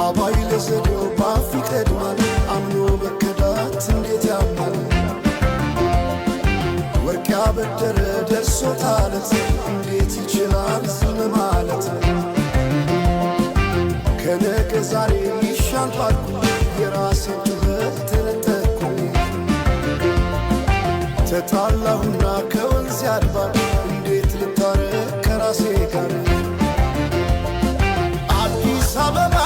አባይ ለዘዴው ባፍ ይቀድማል፣ አምኖ መከዳት እንዴት ያማል። ወርቅ ያበደረ ደርሶታለት እንዴት ይችላል ዝም ማለት? ከነገ ዛሬ ይሻል ባልኩ የራሴን ጩኸት ተነጠቅኩኝ። ተጣላሁና ከወንዝ ያድባር እንዴት ልታረቅ ከራሴ ጋር? አዲስ አበባ